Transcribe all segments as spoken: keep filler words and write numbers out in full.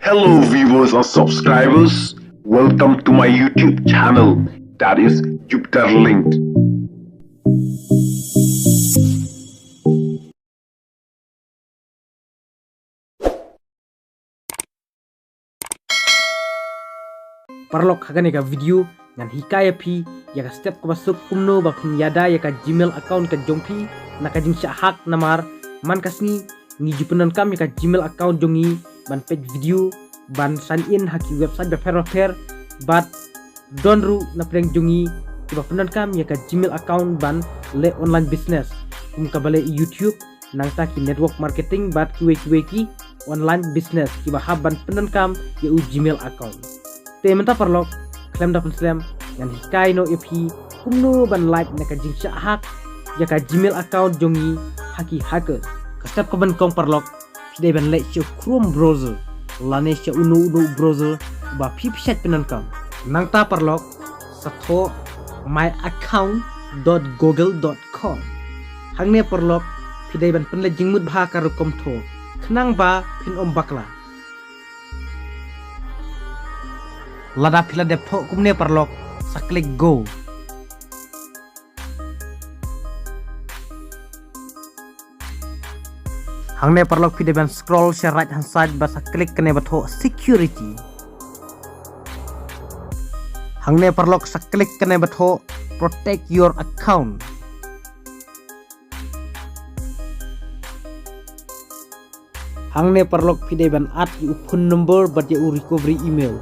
Hello viewers and subscribers, welcome to my YouTube channel, that is Jupiter Linked. Paralok, ha kane ka video ngan hikai ïa phi ïa ka step kaba suk kumno ba phin ïada ïa ka Gmail account ka jong phi na ka jingshah hack. Namar man ka sngi ngi ju pyndonkam ïa ka Gmail account jong ngi ban peit video, ban sign in ha ki website bapher bapher, bad don ruh na pdeng jong ngi kiba pyndonkam ïa ka Gmail account ban leh online business, kum kaba leh YouTube, nangta ki network marketing bad kiwei kiwei ki online business kiba hap ban pyndonkam ïa u Gmail account. Te mynta paralok, khlem da pynslem, ngan hikai noh ïa phi kumno ban lait na ka jingshah hack ïa ka Gmail account jong ngi ha ki hackers. Ka step kaba nyngkong paralok, phi dei ban leit sha Chrome browser lane sha uno uno browser ba phi phi shait pyndonkam. Nangta paralok, sa thoh my account dot google dot com. Hangne paralok, phi dei ban pynleit jingmut bha ka rukom thoh khnang ba phin ym bakla. Lada phi la dep thoh kumne paralok, sa click go. Hangne paralok, phi dei ban scroll sha right hand side bad sa click kane ba thoh security. Hangne paralok, sa click kane ba thoh protect your account. Hangne paralok, phi dei ban add ïa u phone number bad ïa u recovery email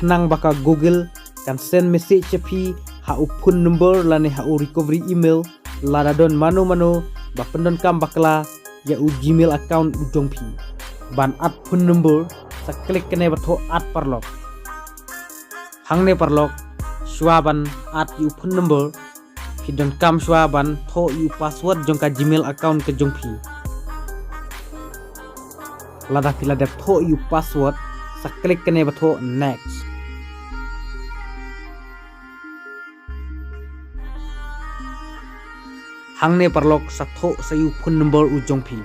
khnang ba ka Google kan send message sha phi ha u phone number lane ha u recovery email lada don mano mano ba pyndonkam bakla ïa u Gmail account u jong phi. Ban add phone number, sa click kane ba thoh add paralok. Hangne paralok, shuwa ban add ïa u phone number, phi donkam shuwa ban thoh ïa u password jong ka Gmail account ka jong phi. Lada phi la dep thoh ïa u password, sa click kane ba thoh next. Hangne paralok, sa thoh sa ïa u phone number u jong phi.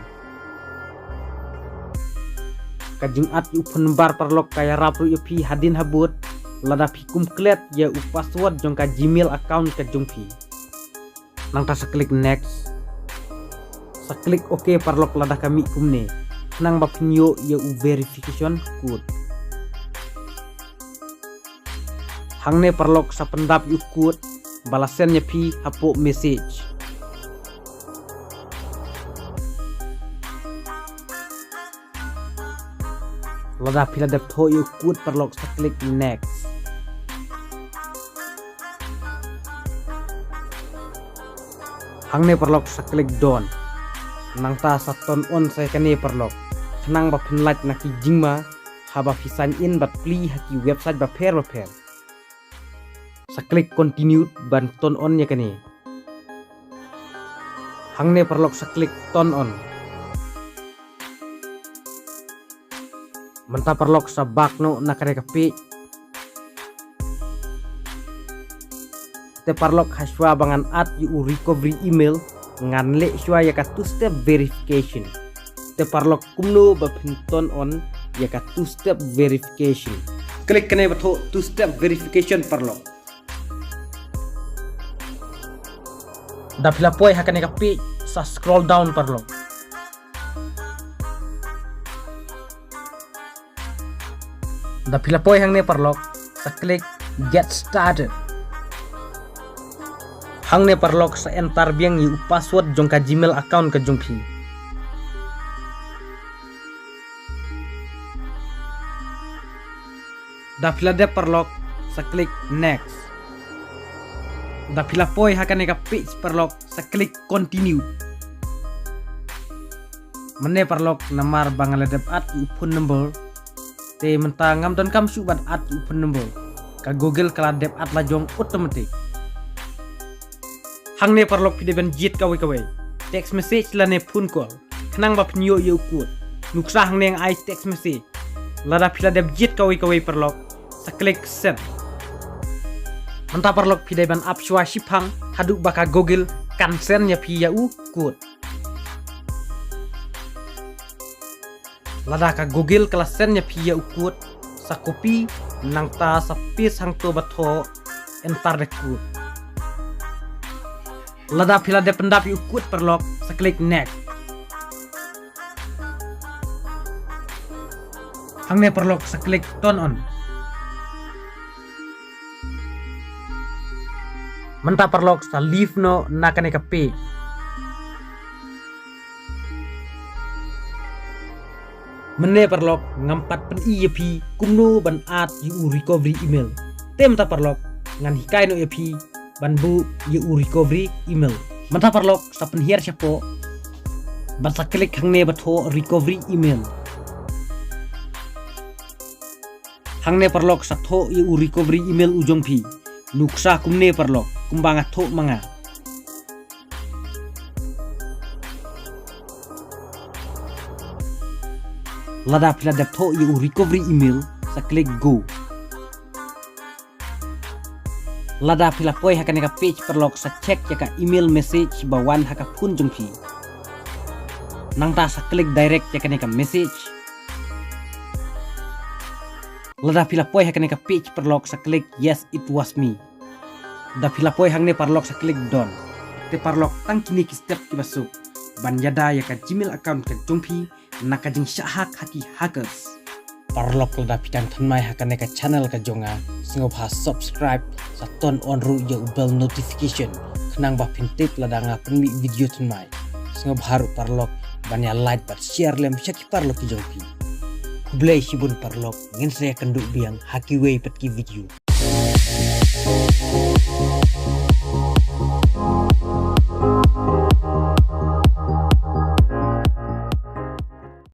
Ka jingadd ïa u phone number paralok ka ïarap ruh ïa phi hadien habud lada phi kum klet ïa u password jong ka Gmail account ka jong phi. Nangta sa click next. Sa click okay paralok lada ka mih kumne, khnang ba phin ïoh ïa u verification code. Hangne paralok, sa pyndap ïa u code ba la send ïa phi hapoh message. Lada phi la dep thoh ïa u code paralok, sa click next. Hangne paralok, sa click done. Nangta sa turn on sa ïa kane paralok, khnang ba phin lait na ki jingma haba phi sign in bad plie ha ki website bapher bapher. Sa click continue ban turn on ïa kane. Hangne paralok, sa click turn on. Mynta paralok, sa back noh na kane ka page. Te paralok, ha shuwa ba ngan add ïa u recovery email, ngan leh shuwa ïa ka two step verification. Te paralok, kumno ba phin turn on ïa ka two step verification? Click kane ba thoh two step verification paralok. Da phi la poi ha kane ka page, sa scroll down paralok. Da phi la poi hangne paralok, sa click get started. Hangne paralok, sa enter biang ïa u password jong ka Gmail account ka jong phi. Da phi la dep paralok, sa click next. Da phi la poi ha kane ka page paralok, sa click continue. Mynne paralok, namar ba nga la dep add ïa u phone number, te mynta ngam donkam shuh ban add ïa u phone number. Ka Google ka la dep add la jong automatic. Hangne paralok, phi dei ban jied kawei kawei, text message lane phone call, khnang ba phin ïoh ïa u code. Nuksa hangne nga ai text message. Lada phi la dep jied kawei kawei paralok, sa click send. Mynta paralok, phi dei ban ap shuwa shiphang haduh ba ka Google kan send ïa phi ïa u code. Lada ka Google ka la send ïa phi ïa u code, sa copy, nangta sa paste hangto ba thoh enter the code. Lada phi la dep pyndap ïa u code paralok, sa click next. Hangne paralok sa click turn on. Mynta paralok sa leave noh na kane ka page. Mynne paralok ngam pat pyni ïa phi kumno ban add ïa u recovery email. Te mynta paralok ngan hikai noh ïa phi ban buh ïa u recovery email. Mynta paralok sa pynhiar shapoh bad sa click hangne ba thoh recovery email. Hangne paralok sa thoh ïa u recovery email u jong phi. Nuksa kumne paralok, kumba nga thoh ma nga. Lada phi la dep thoh ïa u recovery email, sa click go. Lada phi la poi ha kane ka page paralok, sa check ïa ka email message ba wan ha ka phone jong phi. Nangta sa click direct ïa kane ka message. Lada phi la poi ha kane ka page paralok, sa click yes, it was me. Da phi la poi hangne paralok, sa click done. Te paralok, tang kine ki step kiba suk ban ïada ïa ka Gmail account ka jong phi na ka jingshah hack ha ki hackers. Paralok, lada phi dang thymmai ha kane ka channel ka jong nga, sngewbha subscribe, sa turn on ruh ïa u bell notification, khnang ba phin tip lada nga pynmih video thymmai. Sngewbha ruh paralok ban ïa like bad share lem sha ki paralok ki jong phi. Khublei shibun paralok, ngin sa ïakynduh biang ha kiwei pat ki video.